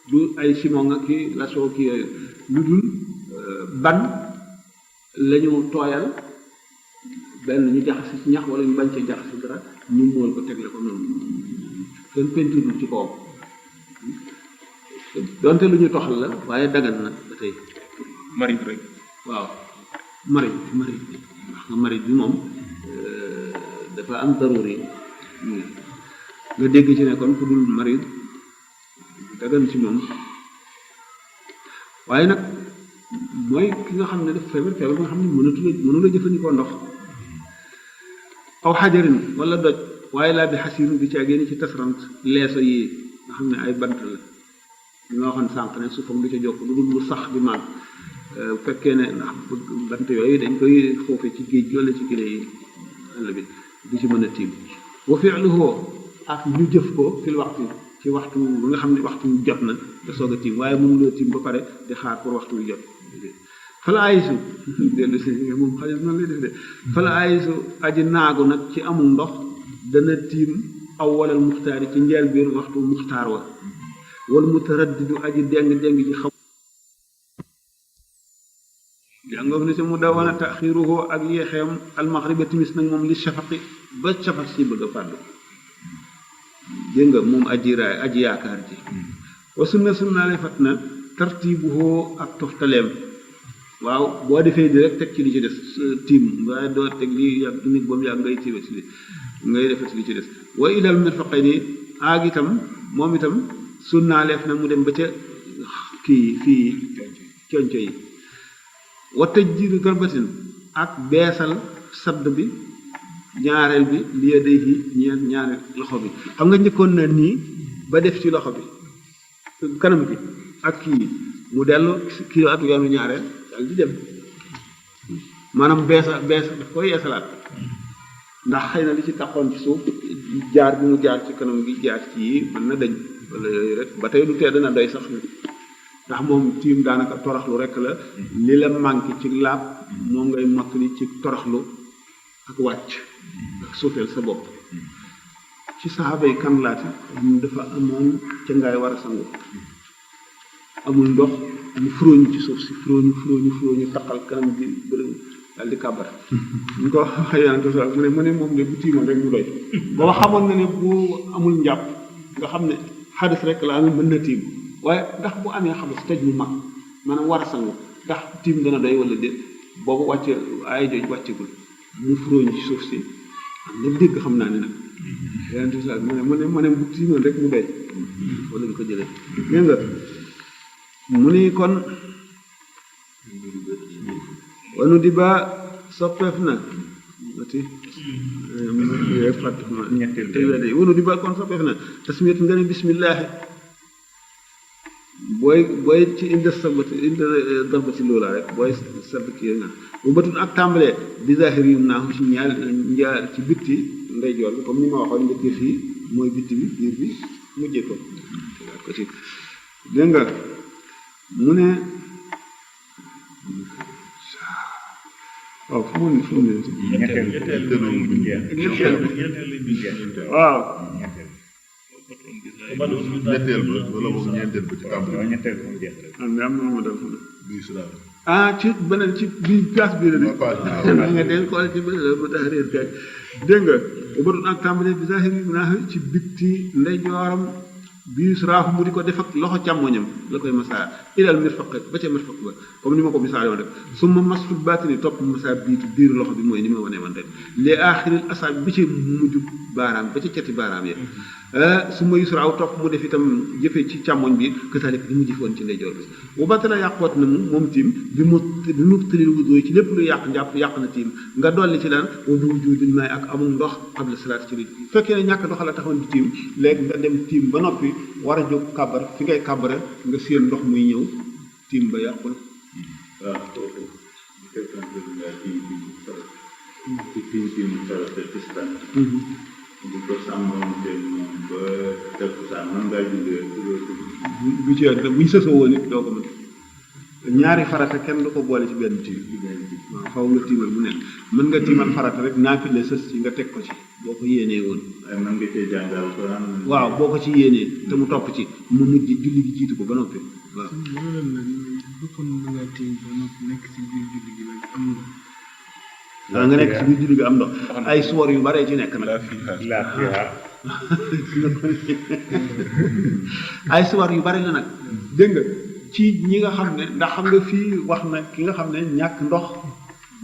du ay simon ak ki lasoo ki yooyu lu dul ban lañu tooyal benn ñu jaxasi ci ñax wala ñu bañ ca jaxasi dara ñu mool ko tegle ko noonu kenn peinture ci kawam donte lu ñu toxal la waaye dagan na ba tey marit rek waaw marit wax nga marit bi moom dafa am daruri nga dégg ci ne kon ku dul marit dagan ci moom waaye nag mooy ki nga xam ne daf feebar bi nga xam ne mënu la jëfandikoo ndox aw xajarin wala doj waaye laa bi xasiru bi ci ak yéen ci tasrant leeso yi nga xam ne ay bant la li ma waxoon sànq ne suufam du ca jokk lu dul lu sax bi maag bu fekkee ne ndax bant yooyu dañ koy foofe ci géej gi wala ci kile yi àll bi du ci mën a tiim wa fi'luhu ak ñu jëf ko fil waxtu ci waxtu bi nga xam ne waxtu wi jot na nga soog a tiim waaye mënuloo tiim ba pare di xaar pour waxtu wi jot fala ayisu dellu si moom xalis noonu lay def de fala ayisu aji naagu nag ci amul ndox dana tiim aw walal muxtaar yi ci njeel biir waxtu muxtaar wa wala mutaraddidu aji deng ci xam jàngoof ne si mu dawana taxiruhu ak yéexeem almaxriba timis nag moom li shafaqi ba shafaq si bëgg a fàddu dégg nga moom aji yaakaar ji wa sunna lay fat na tartibuhu ak toftaleem waaw boo defee di rek teg ci li ci des tiim waaye doo teg lii yàgg du nit ba mu yàgg ngay tiibe si li ngay defee si li ci des wa ilal mirfaqayni aag itam moom itam sunnaaleef na mu dem ba ca fii conco yi wa tajdiidu darbatin ak beesal sadd bi ñaareel bi li yadayhi ñaari loxo bi xam nga njëkkoon na nii ba def ci loxo bi kanam bi ak kii mu dellu kii at yoonu ñaareel dal di dem maanaam bees daf koy yeesalaat ndax xëy na li ci taxoon ci suuf jaar bi mu jaar ci kanam gi jaar ci yi mën na dañ wala yooyu rek ba tey du tee dana doy sax ndax moom tiim daanaka toroxlu rek la li la manqué ci laab moom ngay mottali ci toroxlu ak wàcc ak suufeel sa bopp ci saxaaba yi kan laati dafa amoon ca ngaay war a sangu amul ndox mu furóoñu ci suuf si furóoñu taqal kanam bi bërëb daal di kàbbar ñu ko waxee yonente sa mu ne moom de bu tiimoon rek mu doy booba xamoon na ne bu amul njàpp nga xam ne xadis rek la amee mën na tiim waaye ndax bu amee xadis tëj mu mag maanaam war a sangu ndax tiim dana doy wala déet boobu wàcce ay jooj wàccegul mu furóoñu ci suuf si am na dégg xam naa ne nag yonente sa mu ne bu tiimoon rek mu doy wala ñu ko jëlee dégg nga mu ni kon wanu di ba soppeef na ati fàtt wanu di ba kon soppeef na tasmiyat nga ne bismillaahi booy ci indi sabati indi darbati loola rek booy sabb kii nga bu batun ak tàmbalee bi zahiri yum naa ci ñaar ci bitti ndeyjoor bi comme ni ma waxoon njëkkee fii mooy bitti bi biir bi mujjee ko ci dégg nga mu ne waaw fu mu ne waaw ñetteel ba wala moom ñeenteel ba ci tàmbali am na ma dal bii si daal ci beneen ci bii place bii la de nga del xool ci beneen ba tax réer kay dégg nga ba doon ak tàmbalee bi zahiri naa ci bitti ndeyjooram bii suraafu mu di ko def ak loxo càmmoñam la koy masaa ilal mirfaq ba ca mirfaq ba comme ni ma ko misaale woon rek su ma masful baatini topp masaa biir loxo bi mooy ni ma wanee man rek les aaxiril asaab bi ci mujj baaraam ba ca cati baaraam yi su ma yusraaw topp mu def itam jëfe ci càmmoñ bi kësalik li mu jëfoon ci ndeyjoor bi bu battala yàqoot na moom tiim bi mu tëlil wudooy ci lépp lu yàq njàpp yàq na tiim nga dolli ci daan wa bu wujudin may ak amul ndox qabla salaat ci li fekkee ne ñàkk ndox la taxoon di tiim léegi nga dem tiim ba noppi war a jóg kàbbar fi ngay kàbbare nga séen ndox muy ñëw tiim ba yàqul waaw kooku bu fekkante ne nga tiim di ko sàmmante moom ba def ko sax man ngaa jullee bu ci bu ñu sësoo woon it doo ko mën ñaari farata kenn du ko boole ci benn tiim waaw faw nga tiimal bu nekk mën nga tiimal farata rek naafile sës ci nga teg ko ci boo ko yéenee woon ay man nga cee jàngal ko waaw boo ko ci yéenee te mu topp ci mu mujj julli gi jiitu ko ba noppi waaw loolu la bokkoon na nga tiim ba noppi nekk ci biir julli gi nag am na waaw nga nekk ci biir julli gi am ndox ay suwar yu baree ci nekk nag ay suwar yu bari la nag dégg nga ci ñi nga xam ne ndax xam nga fii wax na ki nga xam ne ñàkk ndox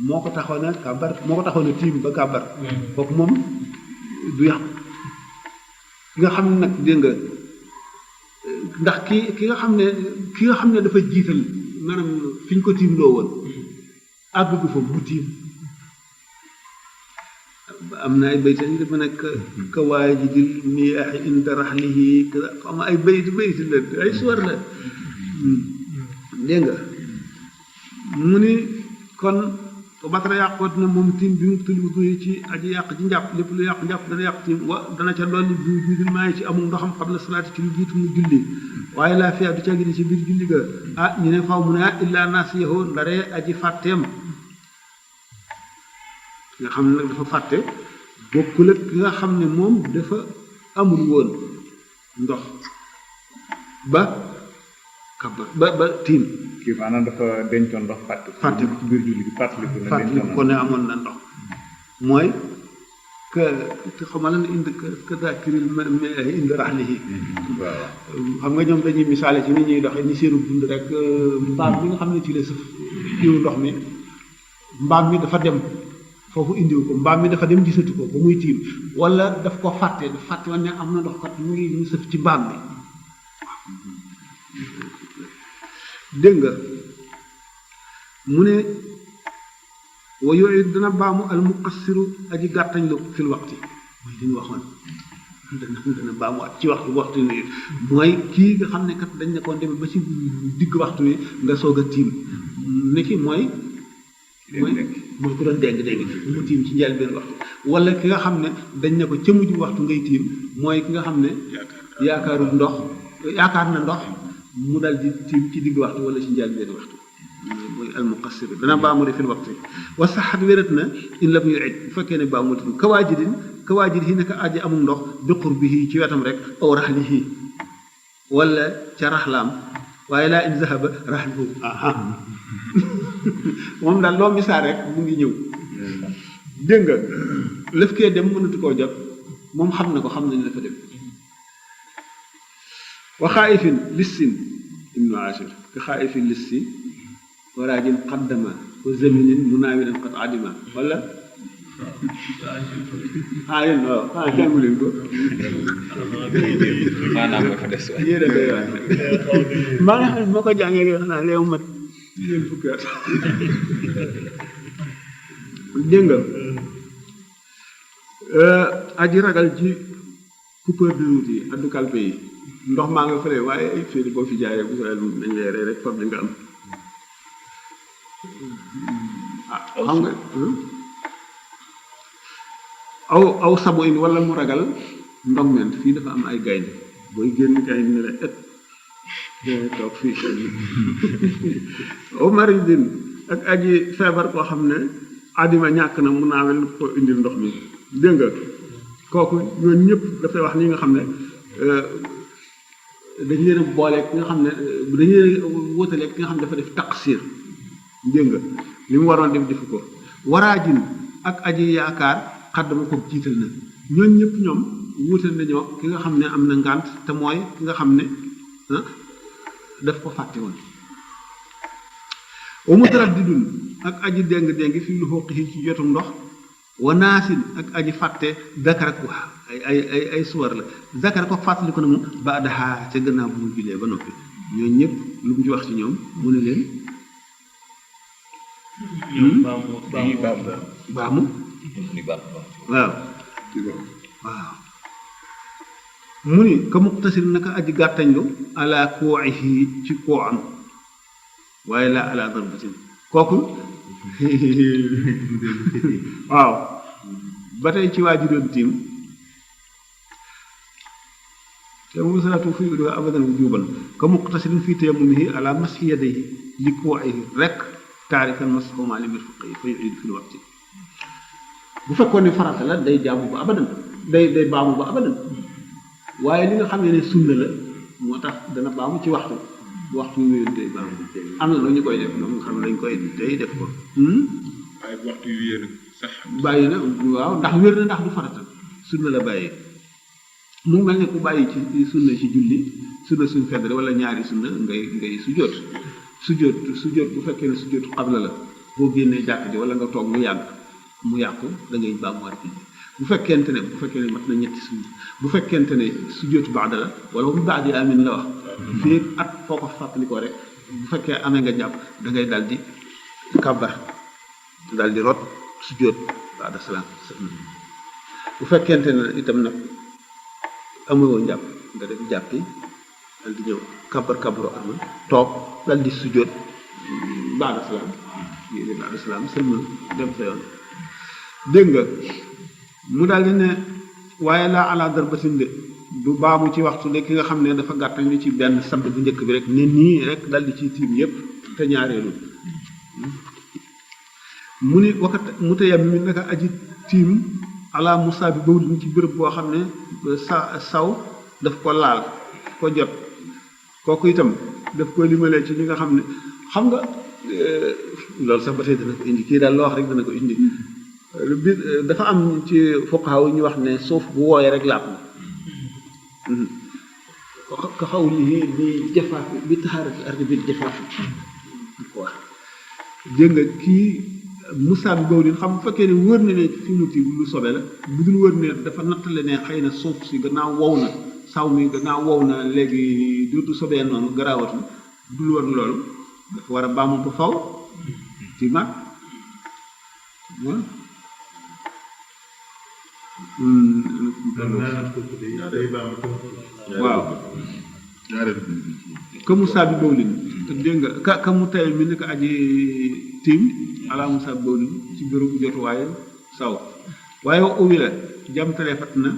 moo ko taxoon a kàbbar moo ko taxoon a tiim ba kàbbar kooku moom du yàqu ki nga xam ne nag dégg nga ndax ki nga xam ne dafa jiital maanaam fi ñu ko tiim loo woon àgg gu fa bu tiim am na ay bayt yi dafa nekk ka waajidil miyaahi inda raxlihi xam ay bayt la ay suwar la dégg nga mu ni kon batara yàqoot na moom tiim bi mu tulli duy ci aji yàq ci njàpp lépp lu yàq njàpp dana yàq tiim dana ca dolli du juudul maa ngi ci amul ndoxam xabla salaati ci lu jiitu mu julli waaye laa fiya du ca gi ci biir julli ga ah ñu ne faw mu ne illaa nasiyahu ndaree aji fàtteem nga xam ne nag dafa fàtte bokkul ak ki nga xam ne moom dafa amul woon ndox ba kabar ba tiim kii maanaam dafa dencoon ndox fàtte ko ci biir julli gi fàttaliku ko ne amoon na ndox mooy que xamal na indi que daakiril indi raxlihi waaw xam nga ñoom dañuy misaale ci ni ñuy doxee ni seenu dund rek mbaam mi nga xam ne ci la sëf diw ndox mi mbaam mi dafa dem foofu indiw ko mbaam mi dafa dem gisatu ko ba muy tiim wala daf ko fàtte woon ne am na ndox kat mu ngi mu sëf ci mbaam mi dégg nga mu ne wa yooyu dana baamu al muqassiru aji gàttañ lu fil waxti mooy li ñu waxoon dana baamu at ci waxtu ni mooy kii nga xam ne kat dañ ne koon demee ba ci digg waxtu wi nga soog a tiim ni ki mooy ku doon dégg mu tiim ci njëlbéen waxtu wala ki nga xam ne dañ ne ko ca mujj waxtu ngay tiim mooy ki nga xam ne yaakaar na ndox mu dal di tiim ci digg waxtu wala ci njëlbéen waxtu mooy almuqassir dana baamu de fil waxtu wa saxat wérat na in lam yu'id bu fekkee ne baamu tin kawaajid yi naka aji amul ndox bi qurbihi ci wetam rek aw raxlihi wala ca raxlaam waaye laa in zahaba raxluhu moom daal loo misaal rek mu ngi ñëw dégg nga lëf kee dem mënatu koo jot moom xam na ko xam na ne dafa dem wa xaaifin lissin ibnu ashir ka xaaifin lissi waraajin qaddama wa zaminin munaawilan qad adima wala yéen waaw jàngu leen ko maanaam moo fa des waay yéen a koy wax maa nga xam ne moo ko jàngee nga xam naa léew mat ñeen fukki at dégg nga aji ragal ci coupeur de route yi addu kalpe yi ndox maa nga fële waaye ay fii boo fi jaayee bu soobee nañ lay rey rek fab li nga am xam nga aw sabu in wala mu ragal ndogment fii dafa am ay gaynde booy génn gaynde ne la et toog fii aw maridin ak aji feebar koo xam ne adima ñàkk na mun naa wel ko indil ndox mi dégg nga kooku ñooñu ñëpp dafay wax ni nga xam ne dañ leen a boole ki nga xam ne dañ leen a wóotale ki nga xam ne dafa def taqsir dégg nga li mu waroon def defu ko waraajin ak aji yaakaar xaddama ko jiital na ñooñu ñëpp ñoom wuutal nañoo ki nga xam ne am na ngànt te mooy ki nga xam ne daf ko fàtte woon wa mutaraddidun ak aji déng fi lu xooqi ci jotum ndox wa naasin ak aji fàtte dakara ko ay suwar la dakara ko fàttali ko na mu ba daxaa ca gannaaw bu mu julee ba noppi ñooñu ñëpp lu mu ci wax ci ñoom mu ne leen baamu waaw mu ni ka muqtasir naka aji gàttañlu ala kuuxihi ci koo am waaye laa ala darbatin kooku waaw ba tey ci waa ji doon tiim te moom salaatu fi udu abadan wujuban ka muqtasidin fii tayammumihi ala mashi yadayhi li kuu'ihi rek taarikan masxuma li mirfaqi fa yu'idu fil waqti bu fekkoon ne farata la day jaamu ba abadan day baamu ba abadan waaye li nga xam ne sunna la moo tax dana baamu ci waxtu bu waxtu yu wéyoon day baamu am na ñu koy def ñoom nga xam ne dañ koy day def ko waaye waxtu yu yéen sax bàyyi na waaw ndax wér na ndax du farata sunna la bàyyi mu mel ne ku bàyyi ci sunna ci julli sunna suñ feddale wala ñaari sunna ngay sujjóot sujjóot bu fekkee ne sujjóot xabla la boo génnee jàkk ji wala nga toog mu yàgg mu yàqu da ngay baamuwaat julli bu fekkee ne mat na ñetti sunna bu fekkente ne sujjóotu baada la wala bu baadi amin la wax fii at foo ko fàttalikoo rek bu fekkee amee nga jàpp da ngay daal di kàbbar daal di rot sujjóot baada salaam bu fekkente ne itam nag amuloo njàpp nga dem jàppi daal di ñëw kabaru arma toog daal di sujjóot baada salaam yéene baada salaam sëlmal dem sa yoon dégg nga mu daal di ne waaye laa ala darbatin de du baamu ci waxtu de ki nga xam ne dafa gàttañ li ci benn sadd bu njëkk bi rek ne nii rek daal di ciy tiim yépp te ñaareelu mu ni wakat mu teyam mi naka aji tiim ala musa bi bawul ci bërëb boo xam ne saw daf ko laal ko jot kooku itam daf ko limalee ci li nga xam ne xam nga loolu sax ba tey dana ko indi kii daal loo wax rek dana ko indi bi dafa am ci fuqaha ñu wax ne suuf bu wooyee rek laab na ka xaw li bi jafaaf bi taxaarati ardi bi jafaaf ko wax dégg nga kii musa bi bawlin xam bu fekkee ne wër na ne fi mu ti lu sobe la bu dul wër ne dafa nattale ne xëy na suuf si gannaaw wow na saw mi gannaaw wow na léegi dootu sobee noonu garaawatu bu dul wër loolu dafa war a baamu ba faw ci mag waaw ka musa bi bawlin te dégg nga ka mu tay mi ne ko aji tiim ala musa bi bawlin ci bërëbu jotuwaaye saw waaye wa uwi la jamtalee fat na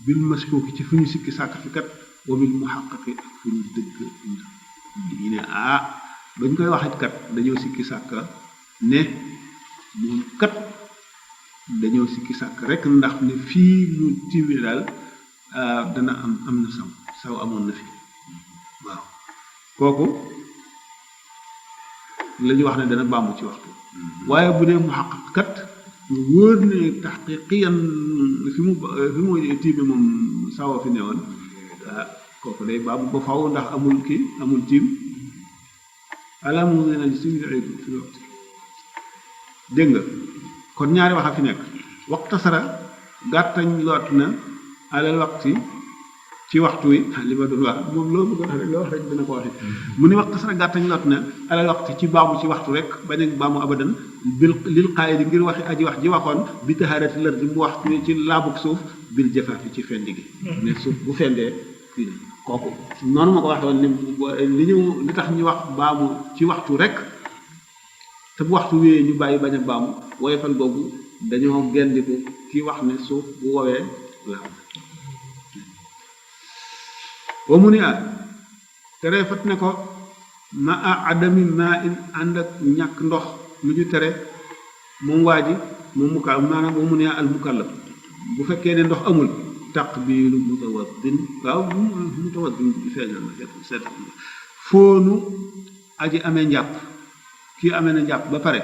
bil maskuuki ci fu ñu sikki sàkk fi kat wa bil muhaqqaqi ak fu ñu dëgg ñu ne bañ koy waxit kat dañoo sikki sàkk ne moom kat dañoo sikki sàkk rek ndax ne fii mu tiimee daal dana am na saw amoon na fi waaw kooku la ñu wax ne dana baamu ci waxtu waaye bu dee muhaqqaq kat wóor ne taxqiqiyan fi mu tiime moom sawa fi newoon kooku day baamu ba faw ndax amul tiim alamu ne li suñu fi waxtu dégg nga kon ñaari wax a fi nekk waxtasara gàttañ loot na alal waxti ci waxtu wi li ma doon wax moom loolu bëgg wax rek loo wax rek dina ko waxe mu ni waxtasara gàttañ loot na alal waxti ci baamu ci waxtu rek bañ a baamu abadan bil lil qaayidi ngir waxi aji wax ji waxoon bi taharati lar di mu wax ci laabug suuf bil jafaafi ci fendi gi ne suuf bu fendee fii kooku noonu ma ko waxe woon ne li tax ñu wax baamu ci waxtu rek te bu waxtu wéyee ñu bàyyi bañ a baamu woyofal boobu dañoo gendiku ki wax ne suuf bu woowee laab wa mu ni tere fat ne ko ma adami maa in ànd ak ñàkk ndox lu ñu tere moom waa ji moom maanaam wa mu ni al mukallaf bu fekkee ne ndox amul taqbilu mutawaddin waaw mutawaddin feeñal na seet foonu aji amee njàpp kii amee na njàpp ba pare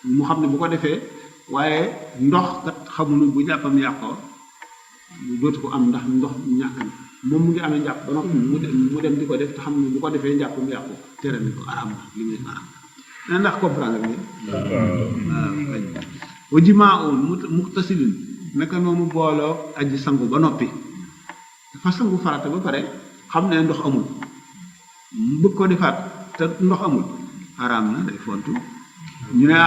mu xam ne bu ko defee waaye ndox kat xamunu bu njàppam yàqoo dootu ko am ndax ndox ñàkk na moom mu ngi amee njàpp ba noppi mu dem di ko def te xam ne bu ko defee njàppam yàqu tere nañ ko aram na li muy aram na ndax comprendre nga waaw kañ wa jimaa un muxtasilin naka noonu booloo aji sangu ba noppi dafa sangu farata ba pare xam ne ndox amul mu bëgg ko defaat te ndox amul araam na day fontu ñu ne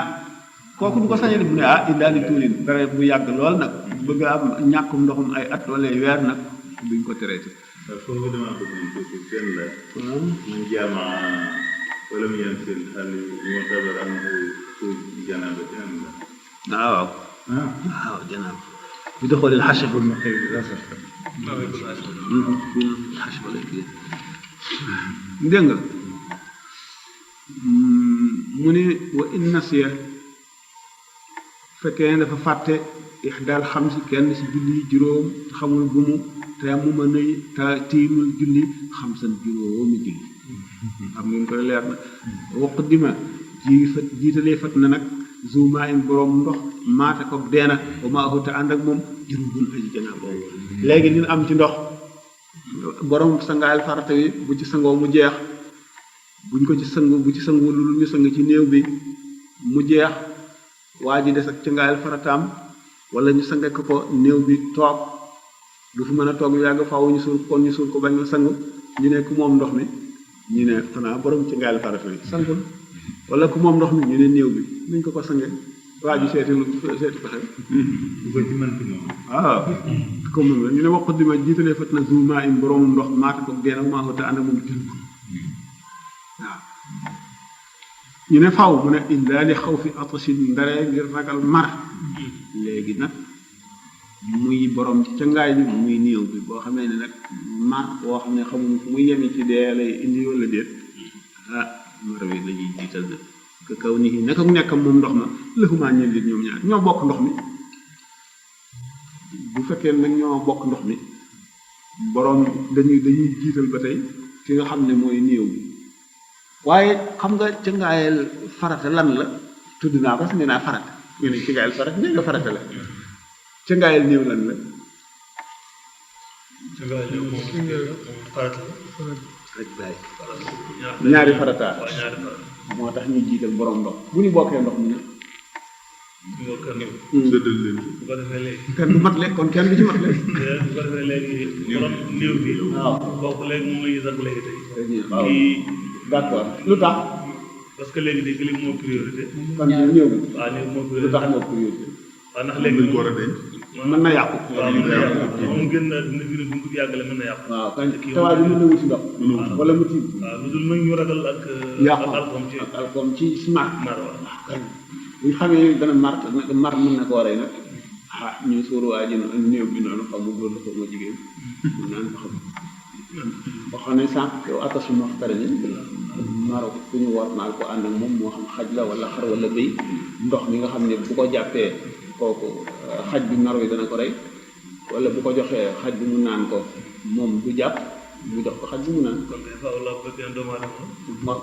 kooku du ko sañee bu ne indaali tuulin dara bu yàgg lool nag bëgg am ñàkkum ndoxum ay at wala weer nag duñ ko traité foofu dama bëgg seen la man jaama wala mu yan seen xal ñu tabar am su janaaba am la waaw janaaba bi doxalil xashe bu ma xëy xasba lay kii dégg nga mu ne wa in nasiya fekkee ne dafa fàtte ixdaal xam si kenn si julli juróom xamul bu mu te mu mën a tiimul julli xam san juróomi julli xam ngeen koy leer na waq dima jiitalee fat na nag zuma in boroom ndox maata ko deena ba ma te ànd ak moom juróom aji janaa boobu léegi dina am ci ndox boroom sangaayal farata wi bu ci sangoo mu jeex buñ ko ci sangu bu ci sangu lu ñu sang ci néew bi mu jeex waa ji des ak cangaayal farataam wala ñu sange ko néew bi toog du fi mën a toog yàgg faaw ñu suul kon ñu suul ko bañ a sang ñu ne ku moom ndox mi ñu ne xanaa borom cangaayal farata bi sangul wala ku moom ndox mi ñu ne néew bi nuñ ko sange waa ji seeti pexe bu ko ci mën ci moom waaw ko moom la ñu ne wax dima jiitalee fat na zuma im borom ndox maata ko deen ak maa te ànd ak moom jël waaw ñu ne faaw mu ne illa li xaw fi atasin ndaree ngir ragal mar léegi nag muy borom ci cangaay bi muy néew bi boo xamee ne nag mar boo xam ne xamuñ fu muy yemi ci dee lay indi wala déet mar wi la ñuy jiital nag que kaw nii naka nekkam moom ndox ma lëfumaa ñeen lit ñoom ñaar ñoo bokk ndox mi bu fekkee nag ñoo bokk ndox mi borom dañuy jiital ba tey ki nga xam ne mooy néew bi waaye xam nga cangaayal farata lan la tudd naa ko si nee naa farata ñu ne cangaayal farata nee nga farata la cangaayal néew lan la rek bàyyi ñaari farata moo tax ñu jiital borom ndox bu ñu bokkee ndox mi nag séddal leen bu ko defee léegi kenn du mat lekk kon kenn du ci mat lekk bu ko defee léegi borom néew bi waaw kooku léegi moom la ñuy sax léegi tey waaw kii d'accord lu tax parce que léegi léegi moo priorité kon néew bi waaw néew moo lu priorité tax moo priorité waaw ndax dañ léegi ko war a denc mën na yàqu waaw mën na yàqu moom gën na dina gën a bu ñu ko yàggale mën na yàqu waaw kañ tawaay bi mën na wuti ndox wala mu tiim waaw lu dul nag ñu ragal ak yàqu alcool ci ak alcool ci smart mar waaw kañ bu ñu xamee dana mar mën na ko waree nag ñu suuru waa ji néew bi noonu xam mu góor la ko ma jigéen mën naan ko xam boo xam ne sànq yow attasu moxtare ni maro ku ñu war maal ko ànd ak moom moo xam xaj la wala xar wala béy ndox mi nga xam ne bu ko jàppee kooku xaj bi maro yi dana ko rey wala bu ko joxee xaj bi mu naan ko moom du jàpp mu jox ko xaj bi mu naan kon day faaw la ko gën doomu aadama waaw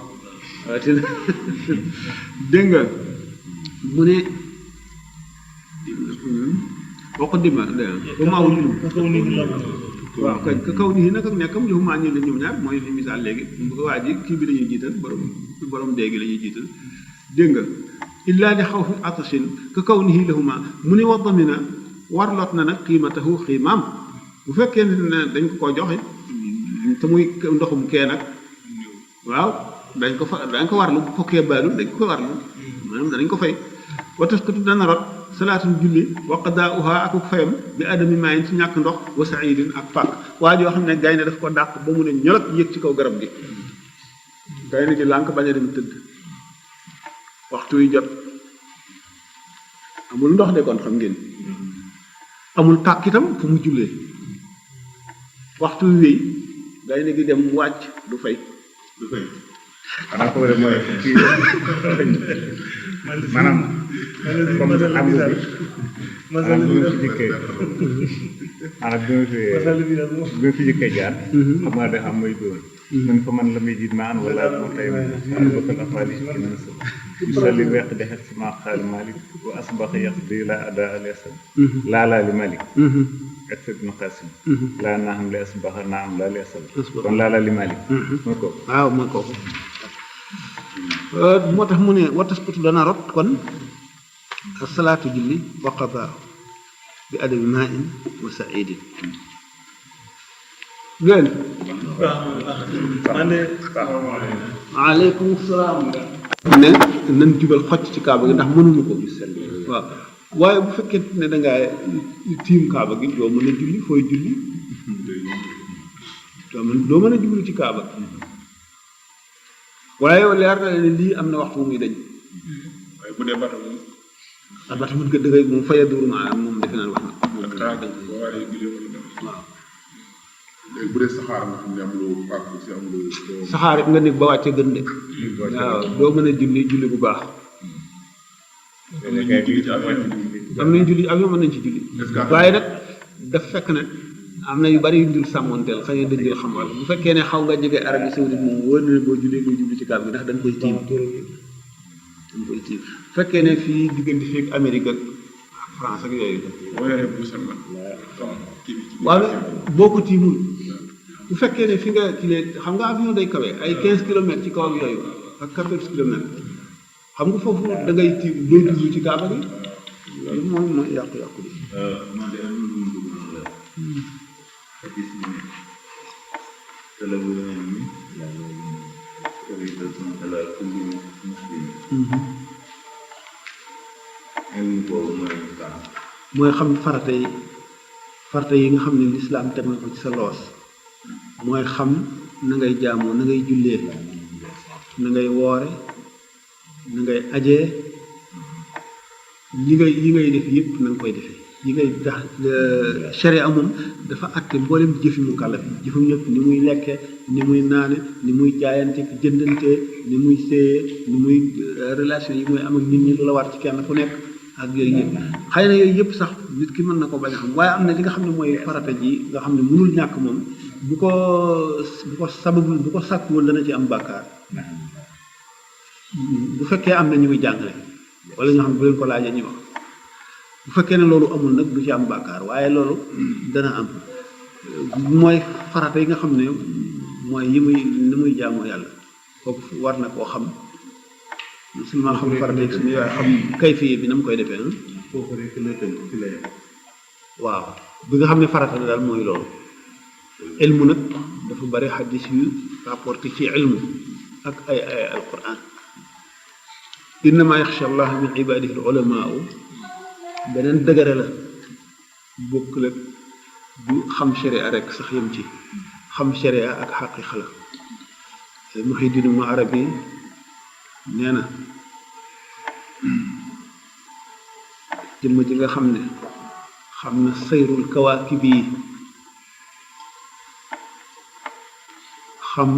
dégg nga mu ne boo ko dima ba maa wujul kaw nit ñi la waaw kañ ka kaw nii nag ak nekkam joxu maa ñëw ñoom ñaar mooy li misaal léegi waa ji kii bi lañuy jiital borom déegi la ñuy jiital dégg nga illaa li xaw fi atasin ka kaw nii lahuma mu ne wa damina warloot na nag qiimatahu xiimaam bu fekkee ne dañ ko joxe te muy ndoxum kee nag waaw dañ ko warlu bu fokkee baalul dañ ko warlu maanaam danañ ko fay wa tasqutu dana rot salaatul julli wa qadaa'uha ak fayam bi adami maayin ci ñàkk ndox wa saidin ak pàkk waa joo xam ne gaynde daf ko dàq ba mu ne ñolot yëg ci kaw garab gi gaynde gi lànk bañ a dem tëdd waxtu wi jot amul ndox de kon xam ngeen amul pàkk itam fu mu jullee waxtu wi wéy gaynde gi dem wàcc du fay xanaa ko wala mooy kii maanaam comme am bi maanaam bi ma fi jëkkee maanaam bi ma fi jëkkee jaar xam nga dafa am may doon man fa man la may jiit ma an wala moo tay bakal afali sali weq dexet si ma xaali malik wa asbax yaq di la ada al yasab laalaa li malik ak sa ibnu qasim laa naa xam li asbax naa am laa li yasab kon laalaa li malik mooy ko waaw mooy kooku moo tax mu ne watasputu dana rot kon salaatu julli wa qadaa bi adabi maa in wa saidin ngeen aleykum salaam ne nan jubal xocc ci kaaba gi ndax mënuñu ko waaw waaye bu fekkee ne dangaa tiim kaaba gi doo mën a julli fooy julli doo mën a jublu ci kaaba gi waaye leer na ne lii am na waxtu muy dañ waaye bu dee bato moom ak bato mën ko dëgëy moom faya duru maanaam moom defe naa wax na moom ak taag boo waree julli wala dara waaw léegi bu dee saxaar nga xam ne amuloo paak si amuloo. saxaar it nga nekk ba wàcce gën de waaw doo mën a julli bu baax am nañ julli avion mën nañ ci julli waaye nag daf fekk nag am na yu bari yu dul sàmmoonteel xëy na dañ dul xam wala bu fekkee ne xaw nga jege Arabie Saoudite moom wóor na boo jullee ngay jubli ci kaab gi ndax dañ koy tiim bu fekkee ne fii diggante fii ak Amérique ak France ak yooyu waaye bu sama waaw boo ko tiimul bu fekkee ne fi nga kilee xam nga avion day kawe ay 15 kilomètres ci kaw ak yooyu ak 14 kilomètres xam nga foofu da ngay tiim doo jublu ci kaaba gi loolu mooy yàqu-yàqu bi man de am na lu mu dugg noonu la hadis bi ne talabu ilmi faridatun ala kulli muslim ilmu boobu mooy kan mooy xam farata yi nga xam ne lislaam teg na ko ci sa loos mooy xam na ngay jaamoo na ngay jullee na ngay woore na ngay ajee yi ngay def yëpp na nga koy defee yi ngay tax sharia moom dafa àtte mboolem jëfi mu kàllaf jëfam ñëpp ni muy lekke ni muy naane ni muy jaayante jëndante ni muy séyee ni muy relation yi muy am ak nit ñi lu la war ci kenn ku nekk ak yooyu yëpp xëy na yooyu yëpp sax nit ki mën na ko bañ a xam waaye am na li nga xam ne mooy farata ji nga xam ne mënul ñàkk moom bu ko sababul bu ko sàkkuwul dana ci am bàkkaar bu fekkee am na ñu muy jàngale wala ñoo xam ne bu leen ko laajee ñu wax bu fekkee ne loolu amul nag du ci am bàkkaar waaye loolu dana am mooy farata yi nga xam ne mooy yi muy ni muy jaamoo yàlla kooku war na koo xam musulman xam farata yi suñu waaye xam kayfiye bi na mu koy defee na foofu rek la tënk ci la yem waaw bi nga xam ne farata la daal mooy loolu ilmu nag dafa bari xaddis yu rapporté ci ilmu ak ay alquran innama yaxsha allah min ibadihi al ulamaa beneen dëgëre la bokk la du xam sharia rek sax yem ci xam sharia ak xaqiqa la Muhyiddin Ibn Arabi nee na jëmm ji nga xam ne xam na sayrul kawaakib yi xam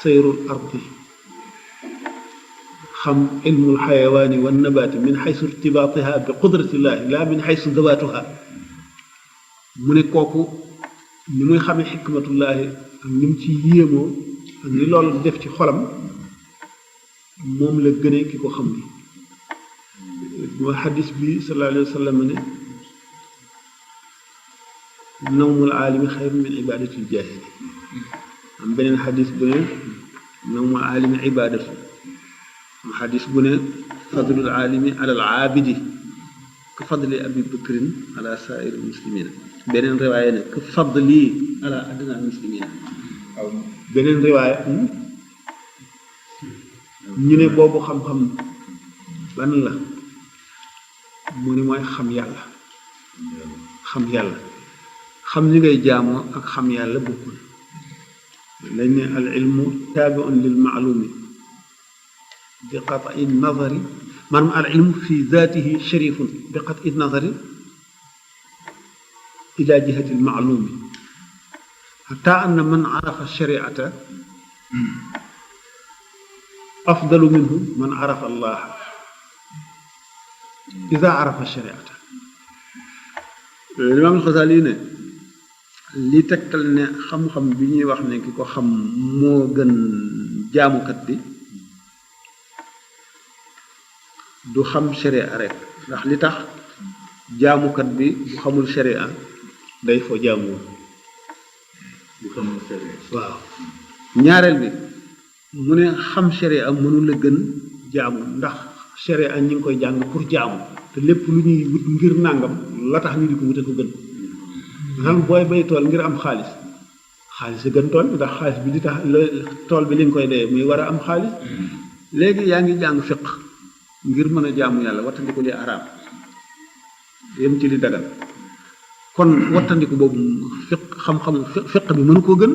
sayrul ardi xam ilmul xayawaani wa nabaati min xaysu irtibaatiha bi qudratillahi la min xaysu dawaatuha mu ne kooku ni muy xamee xikmatullahi ak ni mu ci yéemoo ak ni loolu def ci xolam moom la gënee ki ko xam ni mooy xadis bi sallallahu alayhi wa sallam ne nawmul aalimi xayrun min ibadatil jaahili am beneen xadis bu ne nawmul aalimi ibadatu am xadis bu ne fadlul aalimi alal aabidi ka fadli abi bakrin ala saa'iri muslimina beneen riwaaya ne ka fadli ala adna muslimina aw beneen riwaaya ñu ne boobu xam-xam ban la mu ne mooy xam yàlla xam li ngay jaamoo ak xam yàlla bokkul lañ ne al ilmu taabiun lil maalumi bi qat'i nazari maanaam al ilmu fi zaatihi sharifun bi qat'i nazari ila jihati al maalumi hatta anna man arafa shariata afdalu minhu man arafa allah ida arafa shariata Imaam Xasaali ne li tegtal ne xam-xam bi ñuy wax ne ki ko xam moo gën jaamukat bi du xam sharia rek ndax li tax jaamukat bi bu xamul sharia day fo jaamuwul bu xamul sharia waaw ñaareel bi mu ne xam sharia mënul a gën jaamu ndax sharia ñi ngi koy jàng pour jaamu te lépp lu ñuy wut ngir nàngam la tax ñu di ko wute ko gën xam booy bay tool ngir am xaalis a gën tool bi ndax xaalis bi di tax la tool bi li nga koy dee muy war a am xaalis léegi yaa ngi jàng fiq ngir mën a jaamu yàlla wattandiku li araam yem ci li dagal kon wattandiku boobu fiq xam-xamu fiq bi mënu koo gën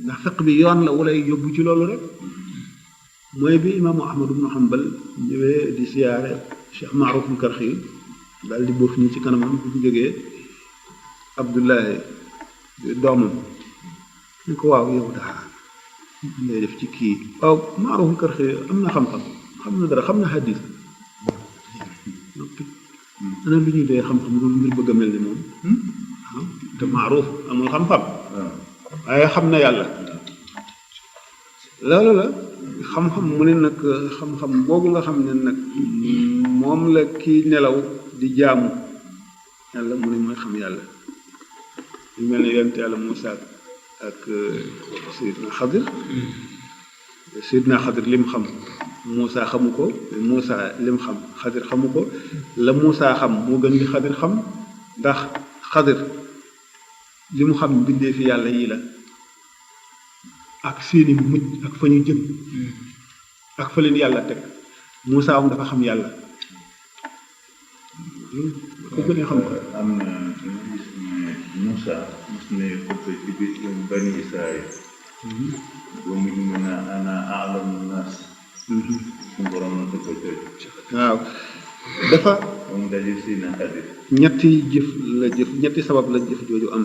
ndax fiq bi yoon la walay yóbbu ci loolu rek mooy bi imaamu ahmad ibnu hanbal ñëwee di siyaare cheikh maaruf al karxi daal di boof ñi ci kanamam bu fi jógee abdullahi doomam ñu ko waaw yow daa ngay def ci kii waaw Maaruf Karxi am na xam-xam xam na dara xam na xadis noppi ana lu ñuy dee xam-xam lu ngir bëgg a mel ni moom te Maaruf amul xam-xam waaye xam na yàlla loolu la xam-xam mu ne nag xam-xam boobu nga xam ne nag moom la kii nelaw di jaamu yàlla mu ne mooy xam yàlla ñu mel ne yonent yàlla Muusa ak Seydina Xadir lim xam Muusa xamu ko Muusa lim xam Xadir xamu ko la Muusa xam moo gën li Xadir xam ndax Xadir li mu xam bindee fi yàlla yii la ak seeni mujj ak fa ñu jëm ak fa leen yàlla teg Muusa am dafa xam yàlla ko gën a xam ko am na ñu gis ne Moussa mos ne xutba ci biir bani Israël ba mu mën a ana alamu naas suñu borom na ko jooju waaw dafa ba mu daje si na Xadir ñetti sabab la jëf jooju am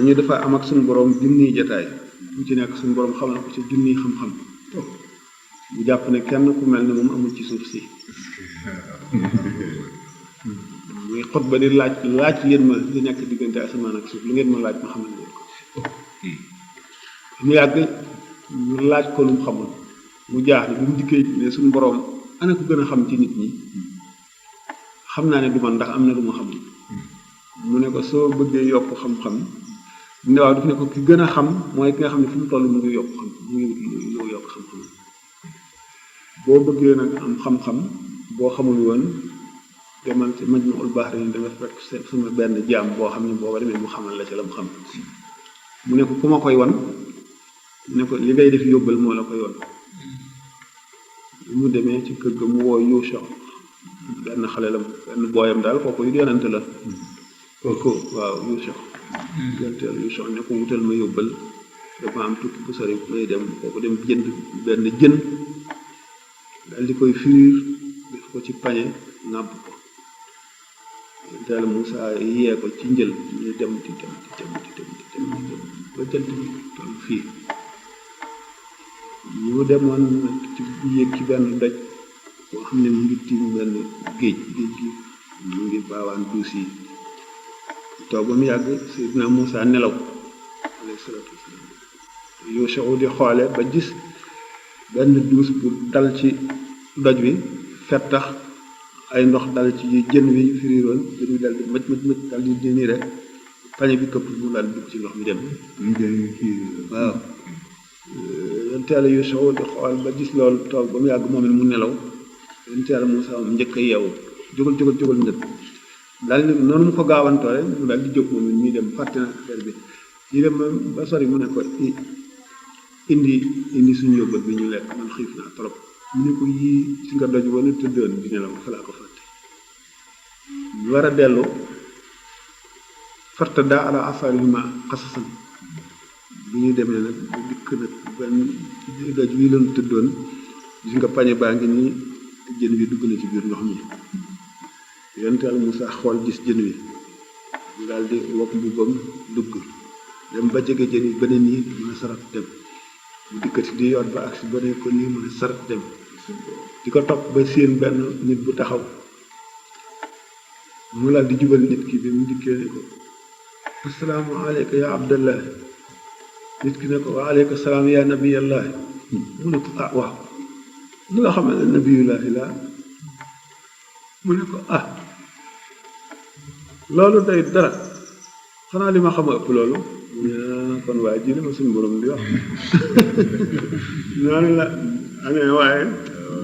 ñu dafa am ak suñu borom junniy jataay mu ci nekk suñu borom xam na ko ci junniy xam-xam bu jàpp ne kenn ku mel ne moom amul ci suuf si muy xutba di laaj leen ma li nekk diggante asamaan ak suuf lu ngeen ma laaj ma xamal leen ko mu yàgg ñu laaj ko lu mu xamul mu jaaxle bi mu dikkee ne suñu borom ana ko gën a xam ci nit ñi xam naa ne du man ndax am na lu ma xamul mu ne ko soo bëggee yokk xam-xam ne waaw daf ne ko ki gën a xam mooy ki nga xam ne fu mu toll mu ngi yokk xam mu ngi yokk xam-xam boo bëggee nag am xam-xam boo xamul woon demal ci Majmuul Bahrayn danga fekk sama benn jaam boo xam ne booba demee mu xamal la ci la mu xam mu ne ko ku ma koy wan mu ne ko li ngay def yóbbal moo la koy wan mu demee ci kër ga mu woo Yuusa benn xale la benn booyam daal kooku yu yonante la kooku waaw Yuusa yonteel Yuusa ne ko wutal ma yóbbal dafa am tukki bu sori may dem kooku dem jënd benn jën daal di koy fiir def ko ci pañe nàbb ko yonteel Muusa yee ko ci njël ñu dem di dem ba jant bi toll fii ñu demoon nag ci yéeg ci benn doj boo xam ne mu ngi tiim benn géej gi mu ngi baawaan duus yi toog ba mu yàgg Seydina Muusa nelaw alayhi salaatu wasalaam Yuusa di xoole ba gis benn duus bu dal ci doj wi fettax ay ndox dal ci jën wi firiiroon jën wi dal di mëj dal di nii rek pañe bi këpp mu daal dugg ci ndox mi dem waaw yonteela Yuusa di xool ba gis loolu toog ba mu yàgg moom it mu nelaw yonteela Muusa moom njëkk a yeewu jógal njëkk daal ni noonu mu ko gaawantoo rek mu daal di jóg moom it ñuy dem fàtte na affaire bi ñu dem ba sori mu ne ko indi suñu yóbbal bi ñu lekk man xiif naa trop mu ne ko yii ci nga doj wala tëddoon di nelaw fa laa ko fàtte ñu war a dellu fartadaa ala asaarihima qasasan bi ñu demee nag bu dikk nag benn doj wi lañu tëddoon gis nga pañe baa ngi nii jën wi dugg na ci biir ndox mi yonenteel Muusa xool gis jën wi mu daal di wokk mbubbam dugg dem ba jege jën wi beneen nii mën a sarat dem mu dikkati di yoot ba agsi beneen ko nii mën a sarat dem di ko topp ba séen benn nit bu taxaw mu daal di jubal nit ki bi mu dikkee ne ko assalaamu aleyka ya abdallah nit ki ne ko wa aleyka salaam ya nabiyallah mu ne ko ah waaw lu nga xam ne nabiyullahi la mu ne ko ah loolu day dara xanaa li ma xam a ëpp loolu mu ne kon waaye ji li ma suñu borom di wax noonu la amee waaye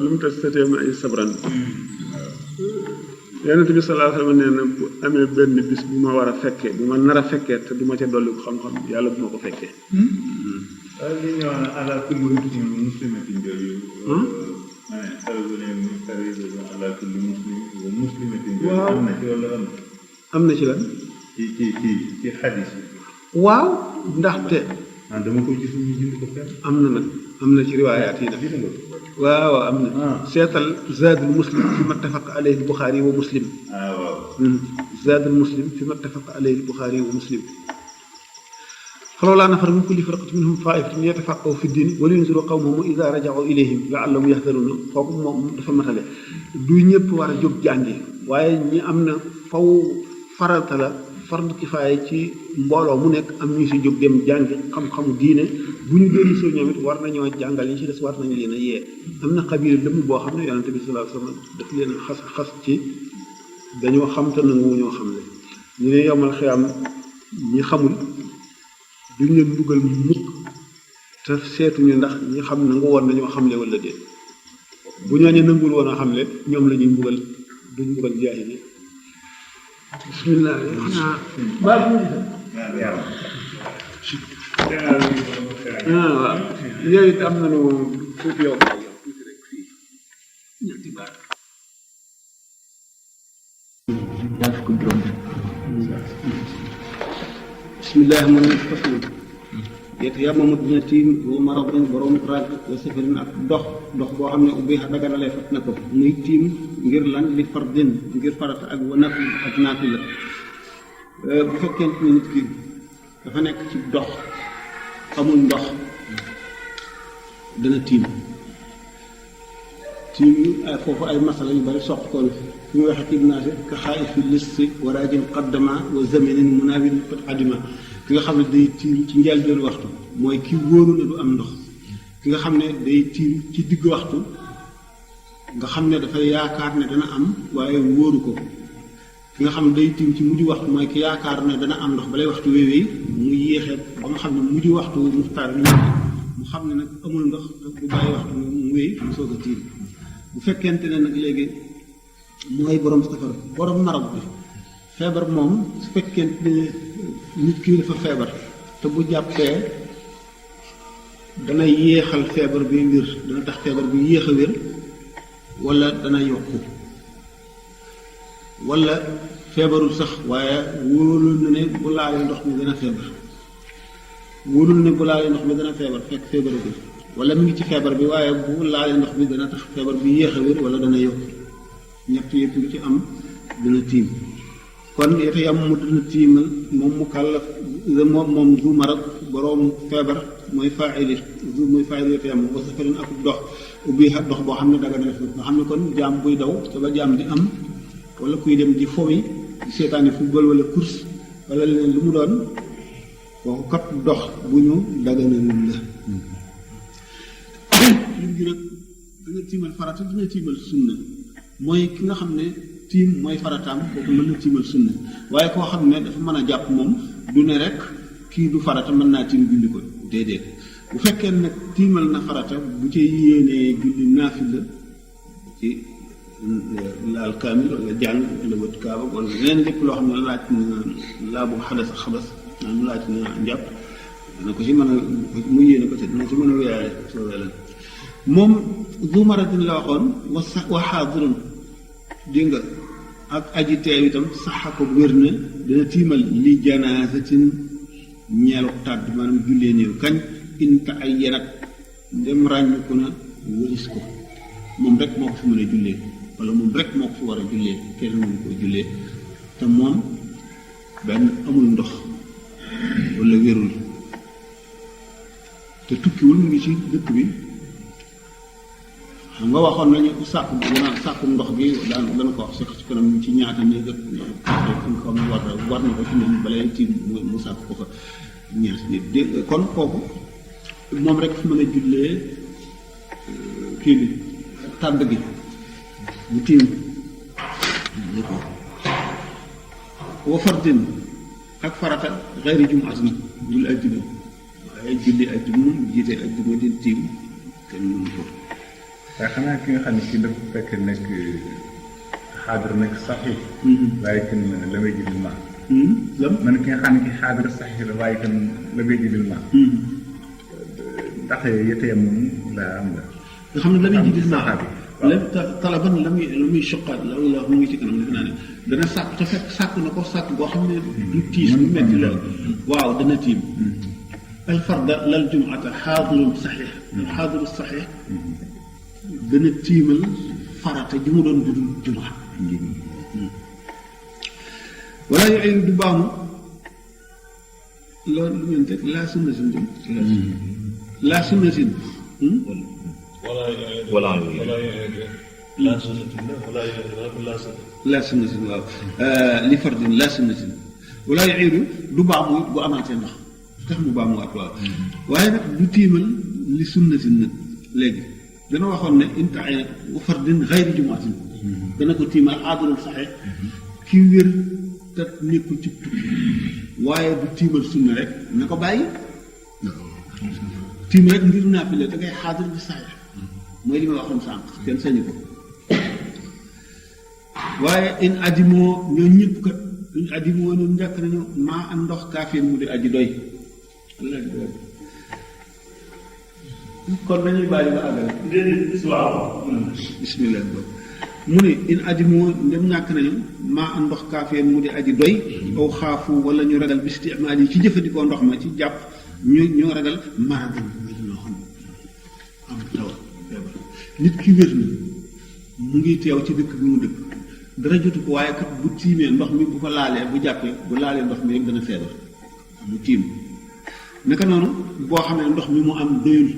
lu mu tas satee ma ay sabran yonent bi sallallahu alayhi wa sallam nee na bu amee benn bis bu ma war a fekkee bu ma nar a fekkee te du ma ca dolli ko xam-xam yàlla bu ma ko fekkee waaye li ñu wax ala kulli muslimatin jooju waaw am na ci wala am na ci lan ci xadis yi waaw ndaxte dama ko gis ñu bind ko fenn am na nag am na ci riwaayaat yi nag waaw am na seetal zaadul muslim fi mattafaqa alayhi Buxaari wa Muslim waaw zaad al muslim fi ma ittafaqa alayhi al-Buxaari wa Muslim falawlaa nafara min kulli firqatin minhum taa'ifatun yatafaqqahu fi diin wa liyunziru qawmahum idhaa raja'uu ilayhim la'allahum yahzaruun kooku moom dafa matale du ñëpp war a jóg jàngi waaye ñi am na faw farata la fardu kifaaya ci mbooloo mu nekk am ñu si jóg dem jàngi xam-xamu diine bu ñu dellu si ñoom it war nañoo jàngal ñi ci des war nañu leen a yee am na xabiir lëmm boo xam ne yonente bi sallallahu alayhi wa sallam daf leen a xas ci dañoo xam te nangu ñoo xam ne ñu ne yomal xiyaam ñi xamul duñ leen mbugal mukk te seetuñu ndax ñi xam nangu woon nañoo xamle wala déet bu ñooñu nangul woon a xamle ñoom la ñuy mbugal duñ mbugal jaahil yi bismillah xanaa baa bu waaw yooyu it am nañu tuuti yow tuuti rek fii ñetti baat bismillah man fasl yéete yàlla moom dina tiim bu maradin borom rag wa safarin ak dox boo xam ne ubbi daganalee fat na ko muy tiim ngir lan li fardin ngir farata ak wa nafil ak naafila bu fekkente ne nit ki dafa nekk ci dox amul ndox dana tiim foofu ay masala yu bari soq koon fi mu waxee ci naase ka xaay fi listi waraajin qaddama wa zaminin munawin qad qadima ki nga xam ne day tiim ci njëlbéenu waxtu mooy ki wóoru ne du am ndox ki nga xam ne day tiim ci digg waxtu nga xam ne dafay yaakaar ne dana am waaye wóoru ko ki nga xam ne day tiim ci mujj waxtu mooy ki yaakaar ne dana am ndox balay waxtu wéy mu yéexee ba nga xam ne mujj waxtu muxtaar bi mu xam ne nag amul ndox bu bàyyi waxtu mu wéy mu soog a tiim bu fekkente ne nag léegi mooy borom safar borom marab bi feebar moom su fekkente ne nit ki dafa feebar te bu jàppee dana yéexal feebar bi wér dana tax feebar bi yéex a wér wala dana yokku wala feebarul sax waaye wóolul na ne bu laalee ndox mi dana feebar wóolul ne bu laalee ndox mi dana feebar fekk feebaragul wala mi ngi ci feebar bi waaye bu laalee ndox mi dana tax feebar bi yéex a wér wala dana yokku ñett yëpp lu ci am dina tiim kon yete yam mu dina tiimal moom mu kàllaf moom du marab boroom feebar mooy faa'ili mooy faa'ili yete yam wa safarin ak dox ubbi dox boo xam ne daga def nga xam ne kon jaam buy daw te ba jaam di am wala kuy dem di fowi seetaani football wala course wala leneen lu mu doon kooku kat dox bu ñu daganalul la lim gi nag danga tiimal farata dina tiimal sunna mooy ki nga xam ne tiim mooy farataam kooku mën na tiimal sunna waaye koo xam ne dafa mën a jàpp moom du ne rek kii du farata mën naa tiim julli ko déedéet bu fekkee nag tiimal na farata bu ci yéenee julli naafila ci laal kaamil wala jàng wala wët kaaba wala leneen lépp loo xam ne laaj na laabu xadas ak xabas maanaam laaj na njàpp dana ko ci mën a mu yéene ko ci dana ci mën a wéyaale soobee la moom du maradin la waxoon wa xaadirun dégg nga ak aji teew itam saxa ko wér na dina tiimal li janaasatin ñeelu tàdd maanaam jullee néew kañ inta ay yenat dem ràññu ko na wëlis ko moom rek moo ko fi mën a jullee wala moom rek moo ko fi war a jullee kenn mënu ko jullee te moom benn amul ndox wala wérul te tukkiwul mu ngi ci dëkk bi xam nga waxoon nañu sàkkum ndox bi dana ko wax sax ci kanam ci ñaata néeg ak fi nga xam ne war na ko ci moom balay tiim mu sàkk ko fa ñaata nit dégg kon kooku moom rek fi mën a jullee kii bi tàdd gi mu tiim wa fardin ak farata xeeri jumaatin dul ajjuma waaye julli ajjuma jiite ajjuma di tiim kenn mënu ko waaye xanaa ki nga xam ne kii dafa fekk nekk xaadir nekk saxiix waaye kenn la may jëlil ma man ki nga xam ne ki xaadir saxiix la waaye kenn la may jëlil ma ndax yetee moom la am la nga xam ne la muy jëlil ma lépp talaban la muy suqaat la wala mu ngi ci kanam defe naa ne dana sàkk te fekk sàkk na ko sàkk boo xam ne du tiis bu metti la waaw dana tiim alfarda lal jumuata xaadirun saxiix xaadiru saxiix dana tiimal farata ji mu doon dudul jumaa wala yu'iidu du baamu loolu lu ngeen teg laa sunnatin jëm laa sunnatin laa sunnatin waaw li fardin laa sunnatin wala yu'iidu du baamu bu amaatee ndox tax mu baamu at waaw waaye nag du tiimal li sunnatin nag léegi dana waxoon ne inta ay nag wa fardin xayri jumaatin dana ko tiimal aadulul saxe ki wér te nekkul ci tukki waaye du tiimal sunna rek na ko bàyyi tiim rek ngir naafile da ngay xaadir bi saxe mooy li ma waxoon sànq kenn sañu ko waaye in addimoo ñoo ñëpp kat in addimoo ñoom njëkk nañu maa am ndox kaafir mu di aji doy kon dañuy bàyyi ba àggale bismillah mu ne in addimoo ndem ñàkk nañu maa am ndox kaafir mu di aji doy aw xaafu wala ñu ragal bi istimaal yi ci jëfandikoo ndox ma ci jàpp ñoo ragal maradan ñoo xam am taw feebar nit ki wér na mu ngi teew ci dëkk bi mu dëkk dara jotu ko waaye kat bu tiimee ndox mi bu ko laalee bu jàppee bu laalee ndox mi rek dana feebar mu tiim naka noonu boo xam ne ndox mi mu am doyul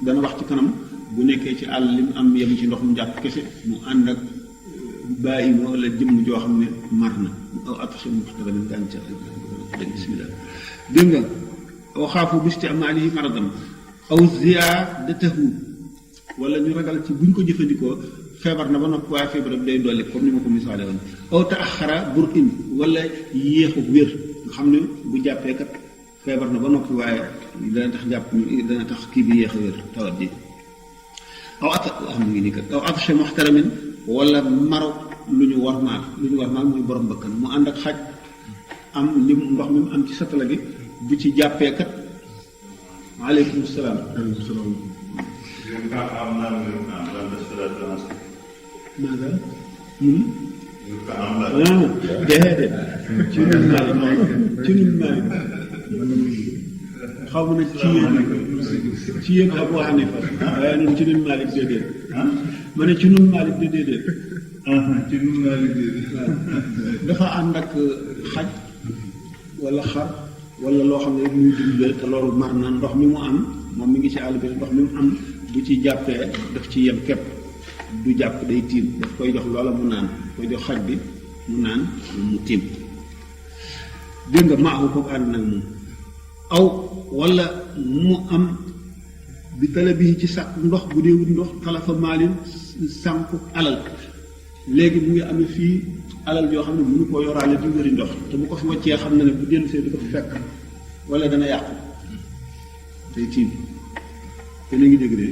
dana wax ci kanam bu nekkee ci àll li mu am yem ci ndox mu jàpp kese mu ànd ak bàyyi ma wala jëmm joo xam ne mar na aw atasa muxtara min gàncax bismillah dégg nga aw xaafu bisti amaali maradan aw ziyaadatahu wala ñu ragal ci buñ ko jëfandikoo feebar na ba noppi waaye feebar bi day dolli comme ni ma ko misaale woon aw taaxara bur in wala yéexu wér nga xam ne bu jàppee kat feebar na ba noppi waaye dana tax jàpp dana tax kii bi yéex a wér tawat ji aw at xam ngi nii kat aw atasha muxtaramin wala maro lu ñu warmaal mooy borom bakkan mu ànd ak xaj am lim ndox mi mu am ci satala gi bu ci jàppee kat aleykum salaam maaga déedéet ci nun Maalik xaw ma nag ci yéen Abu Hanifa waaye noonu ci nun Maalik déedéet ma ne ci nun Maalik déedéet ci nun Maalik déedéet dafa ànd ak xaj wala xar wala loo xam ne muy dundee te loolu mar na ndox mi mu am moom mi ngi ci àll bi ndox mi mu am bu ci jàppee daf ci yem képp du jàpp day tiim daf koy jox loola mu naan koy jox xaj bi mu naan mu tiim dégg nga maaxu ko ànd nag moom aw wala mu am bi tala bi ci sàkk ndox bu dee wut ndox xalafa maalin sànku alal léegi mu ngi amee fii alal yoo xam ne mënu koo yoraale di wëri ndox te bu ko fi waccee xam na ne bu dellu see du ko fi fekk wala dana yàqu day tiim te na ngi dégg de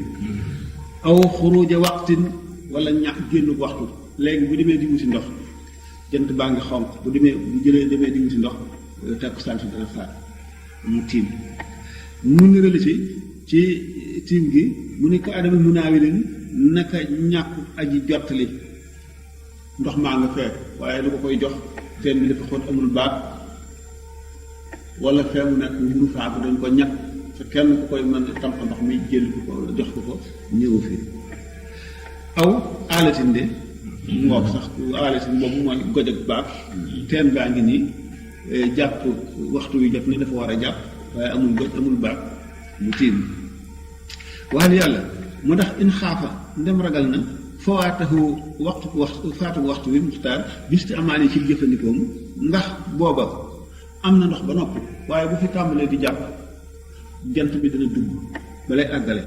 aw xuruja waqtin wala ñàkk génn waxtu léegi bu demee di wuti ndox jant baa ngi xonq bu demee di wuti ndox takkusaan si dana faat mu tiim mu nirali si ci tiim gi mu ne ko adama munaawilin naka ñàkk aji jottali ndox maa nga fekk waaye lu ko koy jox teen bi dafa xóot amul baat wala fee mu nekk munu faatu dañ ko ñàkk te kenn ku koy mën tamp ndox mi jël ko wala jox ko ñëwu fi aw aalatin de ngoog sax aalatin boobu mooy goj ak baat teen baa ngi nii jàpp waxtu wi jot na dafa war a jàpp waaye amul goj amul baat mu tiim waxal yàlla mu tax in xaafa ndem ragal na fawaatahu faatu waxtu wi muxtaar bisti amaani ci jëfandikoom ndax booba am na ndox ba noppi waaye bu fi tàmbalee di jàpp jant bi dana dugg balay àggale